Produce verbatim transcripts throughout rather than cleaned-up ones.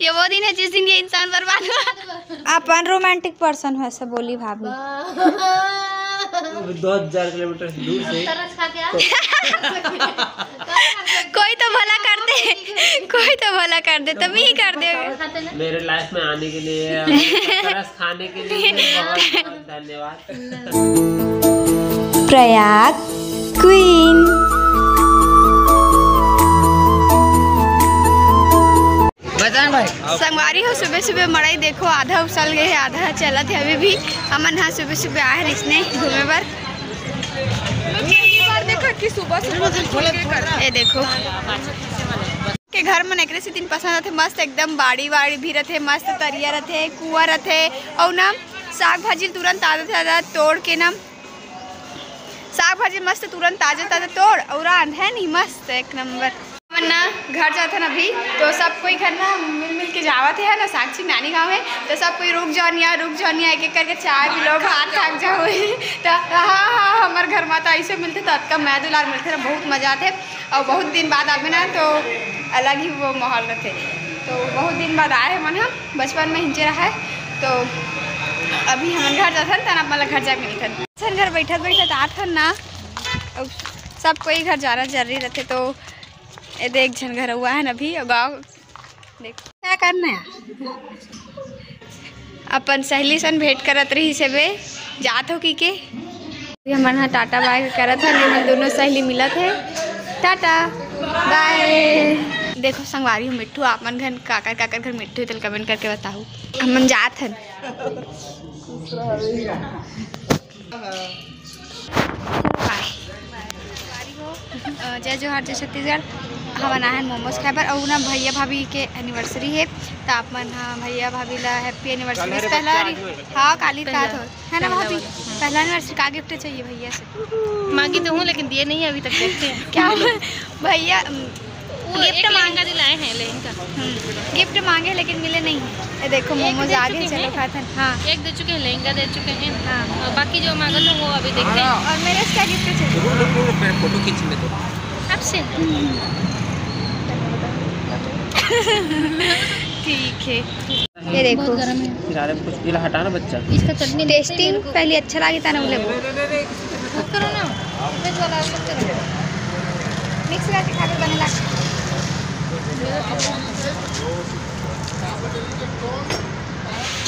ये वो दिन है जिस दिन ये इंसान बर्बाद हुआ। आप अनरोमांटिक पर्सन हो, ऐसा बोली भाभी। दो हजार किलोमीटर दूर से। तरस खा क्या? कोई तो भला कर दे, कोई तो भला कर दे, तभी ही कर दे। मेरे लाइफ में आने के लिए, तरस खाने के लिए बहुत बहुत धन्यवाद। प्रयाग क्वीन। संगवारी हो, सुबह सुबह मड़ई देखो, आधा उसल गए हे, आधा चलत हे अभी भी। हमन हा सुबह सुबह आए हन इसने घूमे बर। पहली बार देखा कि सुबह सुबह तो खुल के कर। ये देखो के घर मन एकरे से दिन पसंद आथे, मस्त एकदम बाड़ी वाड़ी भी रथे, मस्त तरिया रथे, कुआं रथे, अउ ना साग भाजी तुरंत ताजा ताजा तोड़ के ना, साग भाजी मस्त तुरंत ताजा ताजा तोड़ अउ रांध, है नी, मस्त एक नंबर। हमन ना घर जाथन अभी, तो सब कोई घर ना मिल मिल के जावत हे ना, साक्षी नानी गाँव है, तो सब कोई रुक जाओ निया, रुक जाओ निया, एक एक करके चाय पी लो, भात खाक जाओ। तो हाँ हाँ, हमर घर माता ऐसे मिलथे तो अतका मया दुलार मिलथे ना, बहुत मजा आथे। और बहुत दिन बाद आबे ना, तो अलग ही वो माहौल रहथे। तो बहुत दिन बाद आए हमन ह, बचपन में हिंचे रहा है, तो अभी हमन घर जाथन, तन आप मन ला घर जाके मिलथन। झन घर बैठत बैठत आथन ना, अउ सब कोई घर जाना जरूरी रहथे, तो ये देख झन घर हुआ है ना अभी, अउ गाँव देख क्या करना है। अपन सहेली सन भेंट करत रही से बे, जात हो की के। ये हमन हा टाटा बाय करत हन, ये मन दोनों सहेली मिलत हे। Tata bye. देखो संगवारी हो मिट्ठू, आप मन घर काकर काकर घर मिट्ठू हे, तेल कमेंट करके बताहू। हमन जात हन। बाय। अ, जय जोहार, जय छत्तीसगढ़। हमन आए हन मोमोज खाए बर, अउ ना भैया भाभी के एनिवर्सरी हे, त आप मन ह भैया भाभी ला हैप्पी एनिवर्सरी। पहला बार, हाँ, काली का थोर, है ना भाभी? पहला एनिवर्सरी का गिफ्ट चाहिए भैया से? मांगी तो हूँ, लेकिन दिए नहीं अभी तक, देखते हैं। क्या भैया, गिफ्ट मांगा दिलाए हैं लहंगा। गिफ्ट मांगे लेकिन मिले नहीं है। ये देखो मोमोज आ गए, चलो खाते हैं। हाँ, एक दे चुके हैं, लहंगा दे चुके हैं। हाँ, और बाकी जो मांगा था वो अभी देखते हैं। और मेरे से क्या गिफ्ट चाहिए? फोटो खींच ले तो। आपसे? ठीक है, ये देखो। फिर आ रहे कुछ, ये हटाना बच्चा। इसका चटनी टेस्टिंग पहले अच्छा लगे था ना, वो लेबो। करो ना, वेज वाला सब करो। मिक्स करके खा के बने लाग।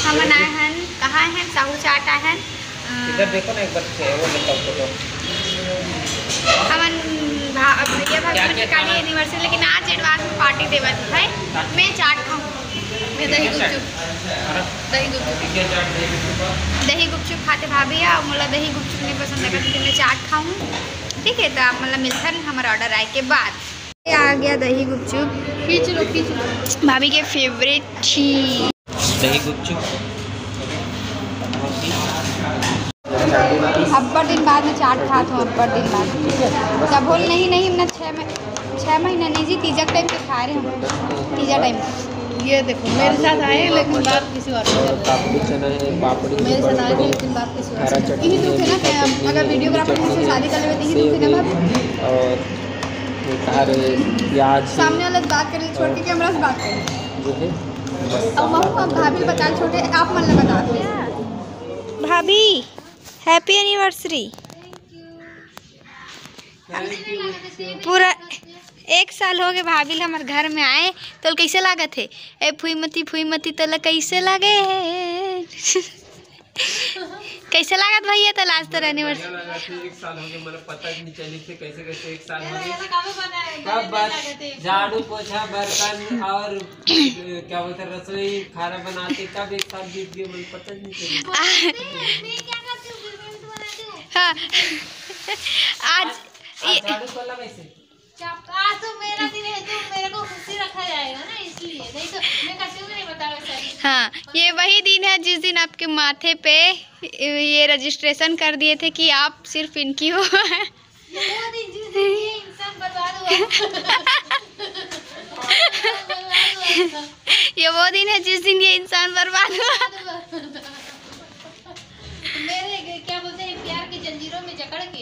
हमन आए हन, कहाँ हन? साहू चाट आए हन। इधर देखो ना एक बार, वो लेता हूँ फोटो। हमन भा-, भैया भाभी मन के काली एनिवर्सरी, लेकिन आज एडवांस में पार्टी देवत है भाई। मैं चाट खाऊँ। मैं दही गुपचुप। दही गुपचुप। दही गुपचुप खाते भाभी, अउ मोला दही गुपचुप नहीं पसंद है, क्योंकि मैं चाट खाऊँ। ठीक है, तो आप मतलब मिलथन हमर ऑर्डर आए के बाद। ये आ गया दही गुपचुप। खींच लो, खींच लो। भाभी के फेवरेट चीज। दही गुपचुप। अब्बड़ दिन बाद में चाट खात हूँ, अब्बड़ दिन बाद। जब बोल नहीं, नहीं, हमने छः में, छः महीना नहीं जी, तीजा टाइम पे खा रहे हम, तीजा टाइम। ये देखो, मेरे साथ आए, लेकिन बात किसी और से कर रहे हैं। पापड़ी चना है, पापड़ी के मेरे साथ बड़े आए, बड़े लेकिन बात किसी और से कर रहे हैं। यही दुख है ना कि हम अगर वीडियोग्राफर से शादी कर लेते, यही दुख है ना भाभी? और ये कहा रहे, प्याज, सामने वाला से बात करें, छोड़ के कैमरा से बात करें। जो है, अब महू अब भाभी बता, छोटे आप मन ले बता दो। भाभी, हैप्पी एनिवर्सरी। पूरा एक साल हो गए भाभी ल हमर घर में आए, तो कैसे लागत है? ए फुईमती, फुईमती, तोला कैसे लागे? कैसे लागत भैया तोला आज तोर एनिवर्सरी? बढ़िया लगा कि एक साल हो गए, मतलब पता ही नहीं चली थी कैसे कैसे एक साल हो गए। कब बस झाड़ू पोछा बर्तन और क्या बोलते हैं, रसोई खाना बनाते कब एक साल बीत गए, मतलब पता ही नहीं चली। हाँ, आज झाड़ू तो लगाई से। आज तो मेरा दिन है, तो मेरे को खुशी रखा जाएगा ना, इसलिए। नहीं तो मैं कभी भी नहीं बताऊंगा सर। हाँ, ये वही दिन है जिस दिन आपके माथे पे ये रजिस्ट्रेशन कर दिए थे कि आप सिर्फ इनकी हो। ये वो दिन जिस दिन ये इंसान बर्बाद हुआ। ये वो दिन है जिस दिन ये इंसान बर्बाद हुआ। मेरे क्या बोलते हैं, प्यार की जंजीरों में जकड़ के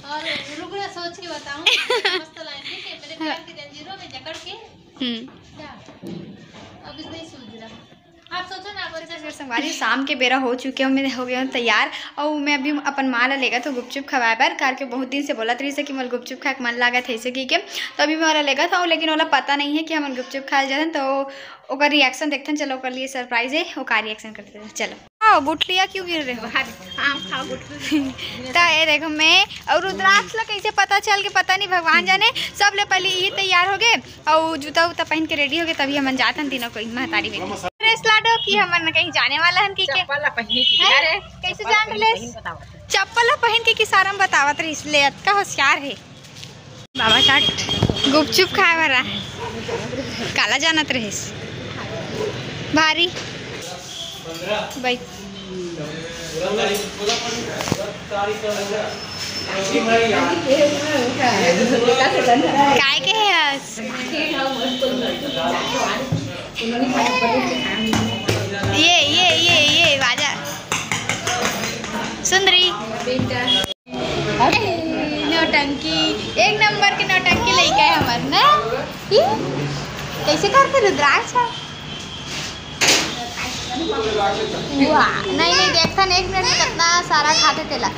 और रुकना सोच के बताऊं। मस्त लाइन, ठीक है, मेरे प्यार की जंजीरों करके हम्म। क्या? अब इसमें सूझ रहा। आप सोचो ना, आप सोचो। संगवारी, शाम के बेरा हो चुके हो, मैं हो गया हूँ तैयार। और मैं अभी अपन माँ ला लेगा तो गुपचुप खवाए बर, कार के बहुत दिन से बोलत रहिस हे कि मोला गुपचुप खाए के मन लागत हे, ऐसे कहिके। तो अभी मैं ओला लेगा था, लेकिन ओला पता नहीं है कि हमन गुपचुप खाए जाथन। तो ओकर रिएक्शन देखथन। चलो, ओकर लिए सरप्राइज है, ओकर रिएक्शन करते हैं। चलो। आओ, गुठलिया क्यों गिन रहे हो? आम खाओ, गुठली। तो ये देखो, मैं और रुद्राक्ष ला कैसे पता चल के, पता नहीं, भगवान जाने। सब ले पहले ये तैयार हो गए और जूता उता पहन के रेडी हो गए, तभी हमन जाथन तीनों कोई महतारी बेटी। ड्रेस लाडो कि हमन कहीं जाने वाला हन कि के? चप्पल ला पहनी थी। हैं? अरे, कैसे चप्पल जान पहन, ले? पहन बताओ। चप्पल ला पहन के किसारम बतावत रहिस, ले अतका होशियार है। बाबा चाट गुपचुप खाए वाला है, काला जानत रहिस भारी। भाई, काय के है आज? ये, ये, ये, ये बाजा सुंदरी। नौटंकी, एक नंबर के नौटंकी लइका है हमर ना। की? कैसे करथे रुद्राक्ष ह? वाह, नहीं, नहीं, देखथन एक मिनट में कितना सारा खाथे तेला।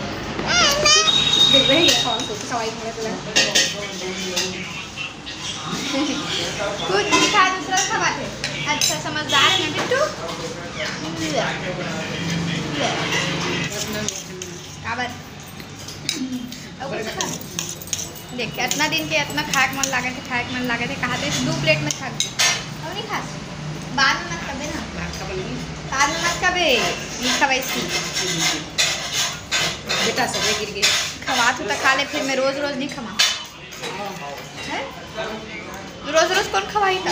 कुछ दिखा, दूसरा खाथे। अच्छा, समझदार है ना बिट्टू। ले, ले। काबर? अउ कुछ खा? देख, इतना दिन के इतना खाए के मन लागत है, खाए के मन लागत है, कहा थे दो प्लेट में खा। अब नहीं खा, बाद में मत कबे ना। बाद में मत कबे, नहीं खवाई इसकी। बेटा, सब गिर गए। खवा तो खा ले, फिर मैं रोज रोज नहीं खवा। हैं? रोज रोज कौन खवाही था?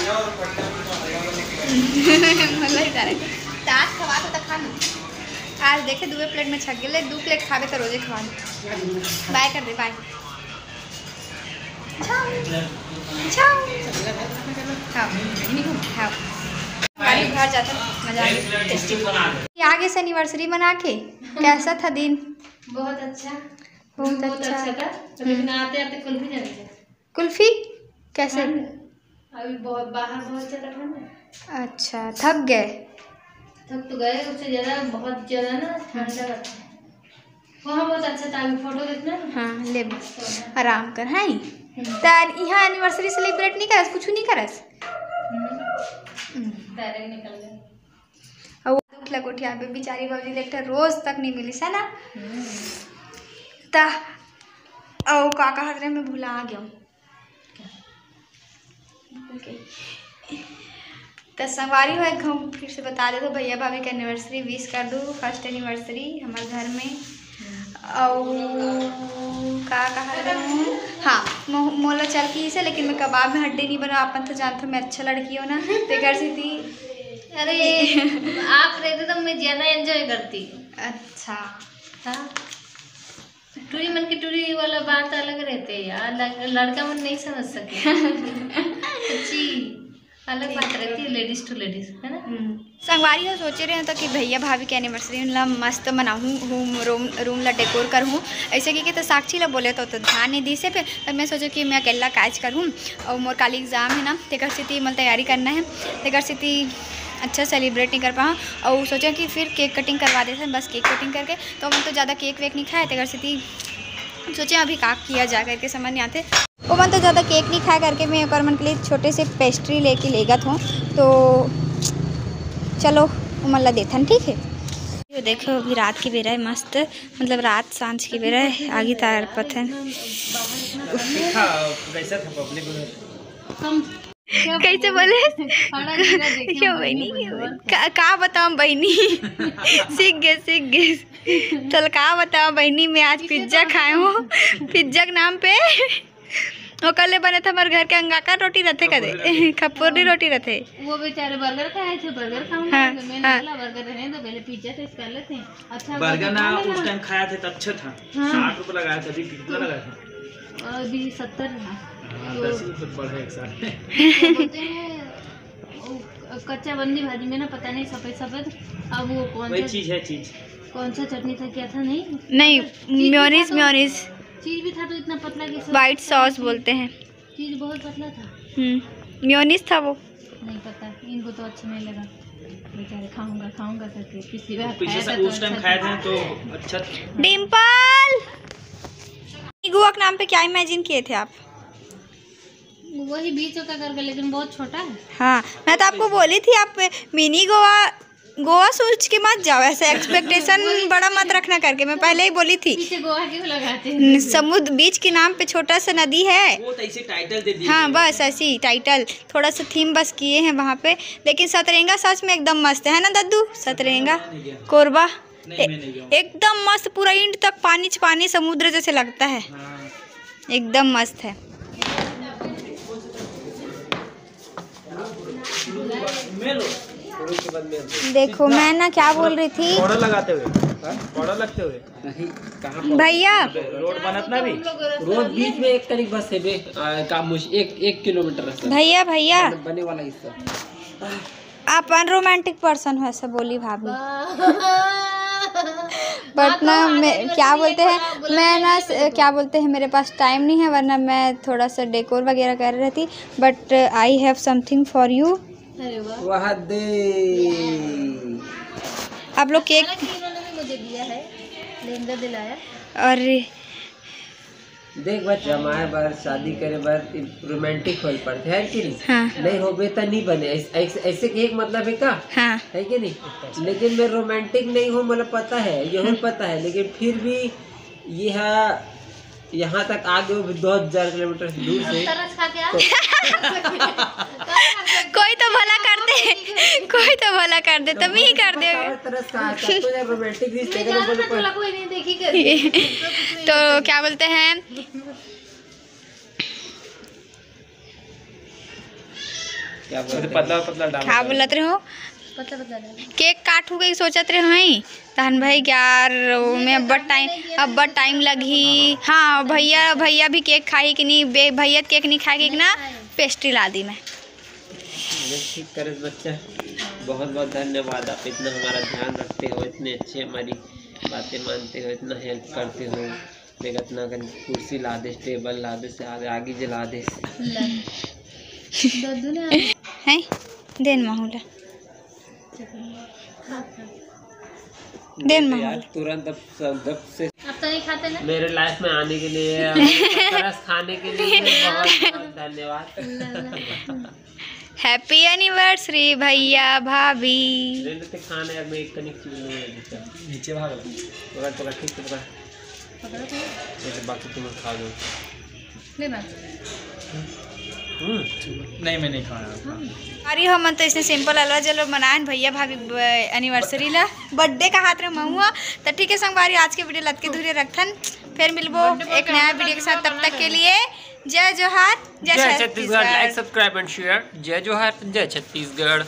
मतलब ही तारे। तो आज खवा तो खा ना। आज देखे, दुए प्लेट में छक गेले, दू प्लेट खाबे तो रोजे खवा। बाय कर दे, बाय। छाओ। छाओ। खाओ। खाओ। गाड़ी घर जाता, मजा आ गया। ये आगे से एनिवर्सरी मना के कैसा था दिन? बहुत अच्छा। बहुत बहुत अच्छा। अच्छा था। तो हम्म। लेकिन आते आते कुल्फी जल गया। कुल्फी? कैसे? ठंड। अभी बहुत, बाहर बहुत ज्यादा ठंड है। अच्छा, थक गए? थक तो गए, उससे ज्यादा, बहुत ज्यादा ना ठंडा लगता है। वहाँ बहुत अच्छा था, अभी फोटो देखना ना। हाँ, ले। तो आराम कर, है। हम्म। तार यहाँ एनिवर्सरी सेलिब्रेट नहीं करस, कुछ नहीं करस? हम्म। हम्म। तारे निकल गए। अउ दुख ला गोठियाबे, बिचारी भौजी ले एक ठा रोज तक नहीं मिलिस, है ना? हम्म। ता, अउ का कहत रहे, मैं भुला गया हूँ। Okay। तो संगवारी हो, एक हम फिर से बता दे दो, भैया भाभी के एनिवर्सरी विश कर दो, फर्स्ट एनिवर्सरी हमारे घर में। अउ का कहा रहे हूँ? हाँ, मो-, मोला चल की इसे, लेकिन मैं कबाब में हड्डी नहीं बना, अपन तो जानते हो मैं अच्छा लड़की हो ना, तेकर सेती। अरे, आप रहते तो मैं ज्यादा एंजॉय करती। अच्छा। हाँ। टूरी मन के टूरी वाला बात अलग रहते यार, लड़-, लड़का मन नहीं समझ सके। सच्ची, अलग बात रहती है, लेडीज टू लेडीज, है ना? हम्म। संगवारी हो, सोचे रहे तो कि भैया भाभी के एनिवर्सरी ला मस्त मनाहूँ, रूम, रूम ला डेकोर करहूँ, ऐसे कि, कि तो साक्षी ला बोले तो, तो ध्यान नहीं दी से, फिर तब मैं सोचे कि मैं अकेला काज करहूँ और मोर काली एग्जाम है ना, तेकर सेती मोला तैयारी करना है, तेकर सेती अच्छा सेलिब्रेट नहीं कर पाऊँ। और सोचे कि फिर केक कटिंग करवा देते हैं, बस केक कटिंग करके। तो मैं तो ज़्यादा केक वेक नहीं खाए, तेकर सेती सोचे अभी का किया जाए करके समझ नहीं आते। ओमन तो ज़्यादा केक नहीं खाए करके मैं ओकर मन के लिए छोटे से पेस्ट्री लेके लेगत हूँ। तो चलो, ओमन ला देथन, ठीक है। ये देखो, अभी रात की बेरा है, मस्त, मतलब रात सांझ की बेरा है, आगी तार पथन। देखा, कैसा था पब्लिक उधर? हम कैसे बोले? खड़ा गिरा देखे क्यों हम बहनी? बहनी बन गए। का, का बताऊं बहनी? सीख गए, सीख गए। चल, का बताऊं बहनी, मैं आज पिज्जा खाए हूँ। पिज्जा के नाम पे ओकर ले बने था हमारे घर के अंगाकर रोटी रहते कदे। खपुरनी रोटी रहते। वो बेचारे बर्गर खाए थे, बर्गर खाऊंगा। हाँ, तो मैंने हाँ। बोला, बर्गर रहने दो, पहले पिज्जा टेस्ट कर लेते हैं। अच्छा, बर्गर ना, उस टाइम खाया थे तो अच्छा था। हाँ। साठ रुपये लगाया था, अभी कितना लगाया था? अभी सत्तर है। हाँ, तो दस रुपये बढ़ा एक साल में। बोलते हैं, वो कच्चा बंदी भाजी में ना, पता नहीं, सफेद सफेद, अब वो कौन वही सा चीज़ है, चीज़। कौन सा चटनी था, क्या था, नहीं? नहीं, चीज़ भी था मेयोनीज, तो, मेयोनीज। चीज़ भी था तो इतना पतला कि सब व्हाइट सॉस बोलते हैं। चीज़ बहुत पतला था। हम्म। मेयोनीज था वो। नहीं पता, इनको तो अच्छा नहीं लगा, बेचारे खाऊंगा खाऊंगा करके। पिछली बार पिछले खाया सा-, था तो उस टाइम अच्छा खाया था। था तो अच्छा था। डिम्पल, गोवा के नाम पे क्या इमेजिन किए थे आप? वही बीच होता करके, लेकिन बहुत छोटा है। हाँ, मैं तो आपको बोली थी आप मिनी गोवा, गोवा सोच के मत जाओ, ऐसा एक्सपेक्टेशन बड़ा मत रखना करके, मैं पहले ही बोली थी। पीछे गोवा क्यों लगाते हैं? न-, समुद्र बीच के नाम पे छोटा सा नदी है। वो तो ऐसे टाइटल दे दिए हाँ, गए। बस ऐसी टाइटल, थोड़ा सा थीम बस किए हैं वहाँ पे। लेकिन सतरेंगा सच में एकदम मस्त है ना दद्दू? सतरेंगा, नहीं गया। कोरबा, नहीं, ए-, मैं नहीं गया हूँ। एकदम मस्त, पूरा एंड तक पानी च पानी, समुद्र जैसे लगता है। हाँ। एकदम मस्त है। देखो, मैं ना क्या बोल रही थी। पाउडर लगाते हुए, हाँ? पाउडर लगते हुए। नहीं, कहाँ पर? भैया। रोड बनत ना भी। रोड बीच में एक तरीक बस है बे, आ, का मुश-, एक, एक किलोमीटर रास्ता। भैया, भैया। बने, बने वाला हिस्सा। आप अनरोमांटिक पर्सन हो, ऐसा बोली भाभी। बट ना, मैं क्या बोलते हैं, मैं ना स-, क्या बोलते हैं, मेरे पास टाइम नहीं है, वरना मैं थोड़ा सा डेकोर वगैरह कर रही थी। But I have something for you। अरे वाह। वाह दे। आप लोग केक। हालांकि इन्होंने भी मुझे दिया है, लहंगा दिलाया। और देख बस, जमाए बर, शादी करे बर रोमांटिक होए पड़थे, है कि नहीं? हाँ। नहीं होबे त नहीं बने। ऐस-, ऐस-, ऐसे के एक मतलब है का? हाँ। है कि नहीं? लेकिन मैं रोमांटिक नहीं हूँ, मतलब पता है, ये हूँ पता है, लेकिन फिर भी ये हा-, यहाँ तक आ गए भी दो हजार किलोमीटर दूर से। तरस खा के आ। तो कोई तो भला कर दे, कोई तो भला कर दे, तभी कर दे। तरस खा के, तो यार रोमांटिक रिश्ते मैं का जाना तो ना बोलो। थोड़ा कोई नहीं देखी कर। तो क्या बोलते हैं, क्या बोलते हैं? पतला पतला डाल क्या बोलत रहे हो? पतला पतला डाल। केक काटू के सोचत रहे हो, हैं? तहन भाई यार, ओमे अब्बड़ टाइम, अब्बड़ टाइम लगही। हाँ, भैया, भैया भी केक खाही कि नहीं? बे-, भैया केक नहीं खाही कि ना? पेस्ट्री ला दी मैं। ठीक करे बच्चा, बहुत बहुत धन्यवाद, आप इतना हमारा ध्यान रखते हो, इतने अच्छे हमारी बातें मानते हो, इतना हेल्प करते हो। देखत ना कन कुर्सी ला दे, टेबल ला दे, से आगे, आगे जला दे। दद्दू ने हैं? देन माहौल है। देन माहौल। तुरंत अब, अब से अब तो नहीं खाते ना। मेरे लाइफ में आने के लिए, तरस खाने के लिए बहुत बहुत धन्यवाद। हैप्पी एनिवर्सरी भैया भाभी। लेने ते खाना यार, मैं एक कनिक चीज नहीं है। नीचे भाग लो। पकड़, पकड़, ठीक से पकड़। पकड़ो तो। ये तो बाकी तुम खा लो। ले बात। हम्म। नहीं, मैं नहीं खाना। अरे हमन तो इसने सिंपल अलवा जलो मनायन भैया भाभी ब-, एनिवर्सरी ला, बर्थडे का हाथ रे महुआ। तो ठीक है संगवारी, आज के वीडियो लतके धुरे रखथन, फिर मिलबो एक नया वीडियो के साथ। तब तक के लिए जय जोहार, जय जय Chhattisgarh. Chhattisgarh. Like, subscribe and share। जय जोहार, जय छत्तीसगढ़।